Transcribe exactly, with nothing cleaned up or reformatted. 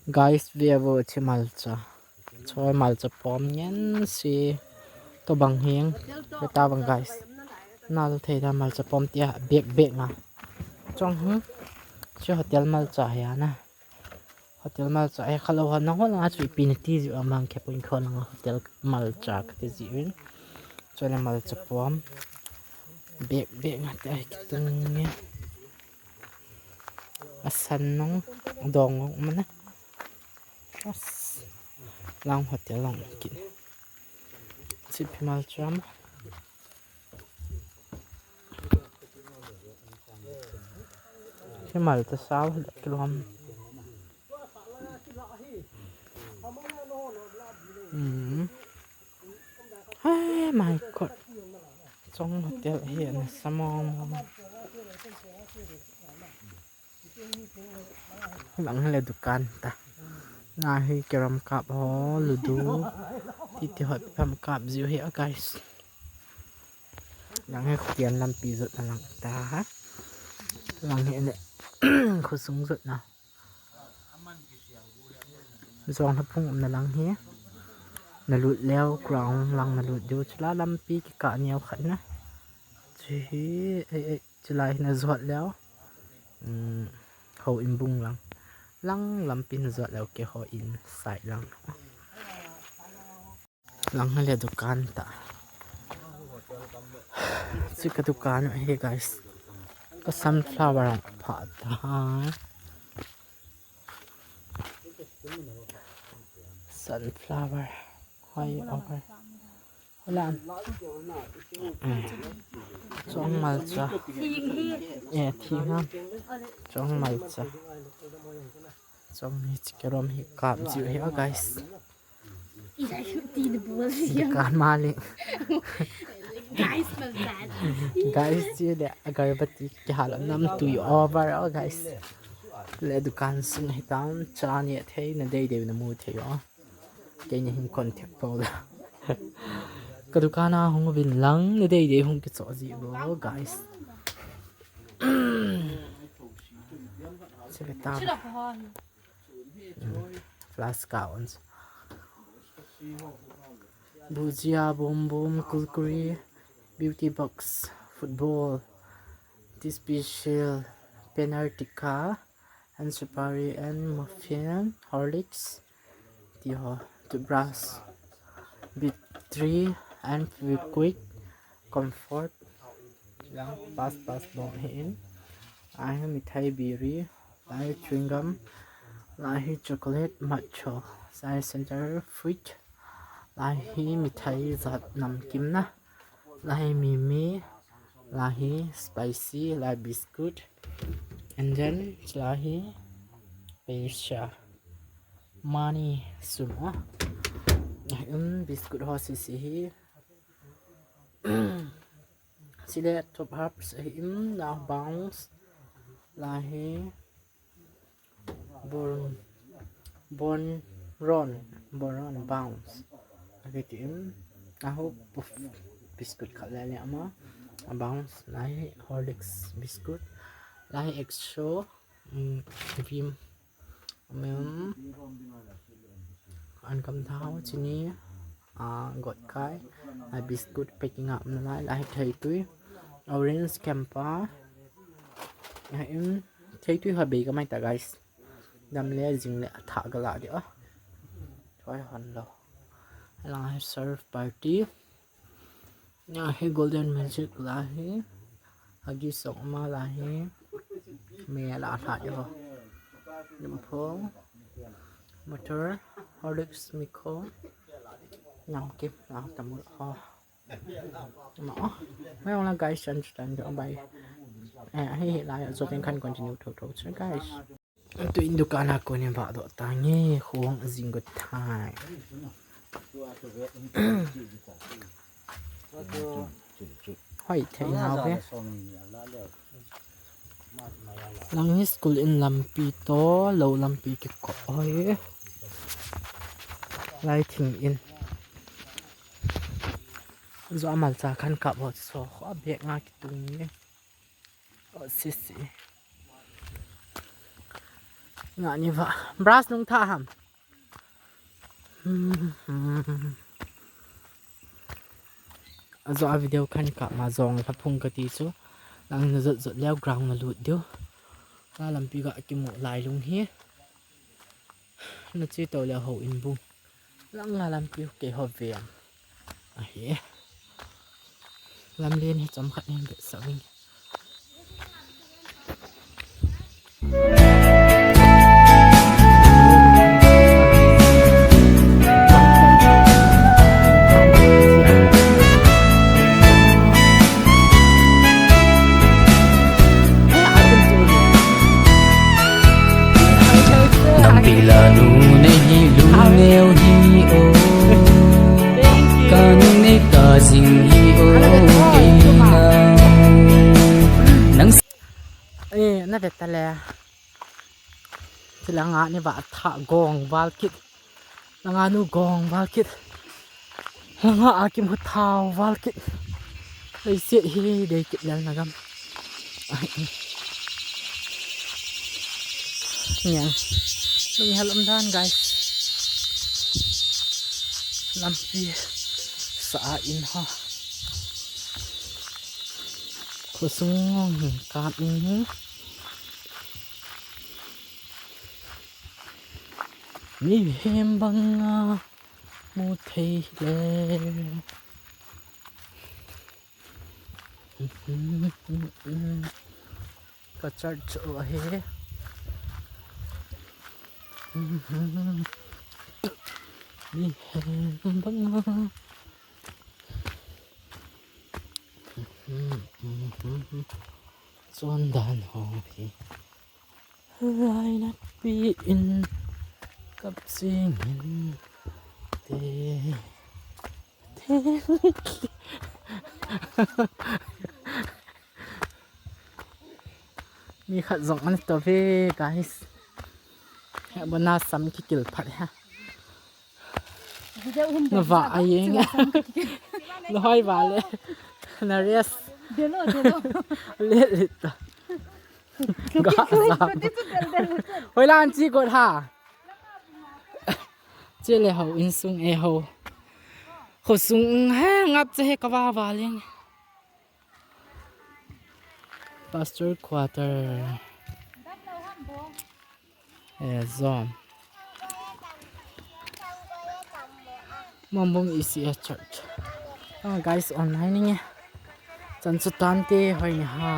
Guys, ve vo, hiche malcha. Choi malcha pom ngen si. Tobang hing. Ve tavang guys. Nal thei da malcha pom tia bek bek nga. Chong hu. Hiche hotel malcha hi ana. Hotel malcha hi khalou ho nang ho langa chu ipi nati jiu ham, khe pun kho langa hotel malcha kati jiu in. Chole malcha pom. Bek bek nga tia hi kitung nge. Asan nung dong nung mana. As. Lang hotel lang kit. Hiche phi malcha ma. Hiche malcha sao kilom. Hmm. Hey, my God. Chong hotel hi ana sa mong mong. Lang hile dukan ta. Lang hi carrom kap ho, ludo. Titi hot pam kap jiu hi a guys. Lang hi khukian lampi jot na lang ta. Lang hi le khosung jot na. Jong na phung um na lang hi. Na lut leo ground lang na lut diu chula lampi kikah neo khat na. Chu hi ei ei. Chulai hi na jot leo. Um, ho in bung lang. Lang lampi na jot leo ke ho in side lang. Lang hile dukan ta. Hiche ka dukan hi guys. Ka sunflower ang pha ta. Sunflower. Hoi over. Hola. Eh. Chong malcha. Eh, thi ngam. Chong malcha. Chong hi hiche carrom hi kap jiu hi a guys. Dukan malik. Guys, malcha. Guys, hiche le agarbatti kihal a namtui over a guys. Le dukan sung hi tam cha ni thei na dei dei na mu thei o. Keini hin contact po la. Ka dukan a hung uvin lang na dei dei hung kicho ji bo, guys. Sebe ta. Hmm. Flask ka on. Bhujia, Boom Boom, Kurkure, Beauty Box, Football, Tea Special, Paneer Tikka, and Supari and Muffin, Horlicks, ti ho, toothbrush, B three and Fevikwik, Comfort, lang pass pass bom hi in. Lai hi mithai biri, lai hi chewing gum, lai hi chocolate matcha, sai center fruit, lai hi mithai jat namkim na, lai hi mimi, lai hi spicy, lai biscuit, and then lai hi paisa, money, sum a. Lai hi, um, biscuit ho sisi hi. Sile top half ahi in, la bounce, la hi bon, bon ron, bon ron bounce. Ahi ti in, la ho puff biscuit khat le le ama, a bounce, la hi Horlicks biscuit, la hi extra, um, cream, Min, an kam thao, chini, a, got kai, a, biscuit packing a um nalai, la hi theitui, orange kempa, a, in, theitui ha bei ka mai ta, guys. Dam le, jing le, a tha ka la di a. Choi hon lo. La hi serve party. La hi Golden Magic la hi. Huggies jong ama la hi. Me la tha jo. Limpo. Motor. Horlicks, Miko. Namkim la tamul ho. Ma o. Mai ong la guys, chan chan jo bai. Eh, hi hi la jo tin kan continue tho tho che guys. Tu in dukan a kon in vah doh tange, khuang a jing got thai. Hoi, thei nau ve. Lang hi school in lampi to, lou lampi kikop hoi. Lai thing in. Zo amal cha khan kap hot so, kho bek nga kitung ni. Sisi. Nga ni va. Brush nung tha ham. Hmm. Ajo a video khan kap ma jong lha phung kati chu. Nang na jot jot leo ground na lut diu. Nga lampi ga kimu lai lung hi. Na chi to leo ho in bu. Lang nga lampi ke ho ve am. Ahi. Lamlen hi chomkhat hin be sa ving. Nampila nu nei hi lu neo hi o. Kanu nei ta jing hi o. Kei na. Nang s- Eh, na vet ta le. Tilanga ni va tha gong val kit. Langa nu gong val kit. Langa a kimu thao val kit. Leiset hi dei kit lel na gam. Ai. Niang. Lunghel um dan, guys. Lampi sa a in ha. Khosung ngong hi kap in hi. Mihem banga mu thei le. Ka church u ahi. Mihem banga. Chondan ho hi. Lainatpi in kap jing in te. Te. Mi khat jong ani to ve, guys. He bana sam kikil phat ha. Na va a yeng. Na hoi va le. Na rest. Delo, delo. Le le ta. Ga sa. Hoi lan chi got ha. Che le ho insung e ho. Khosung he ngap che he ka va va leng. Pastor quarter. Eh, zone. Mambung E C S Church. Ah, guys, online ni nge. Chan chu tan te hoi ni ha.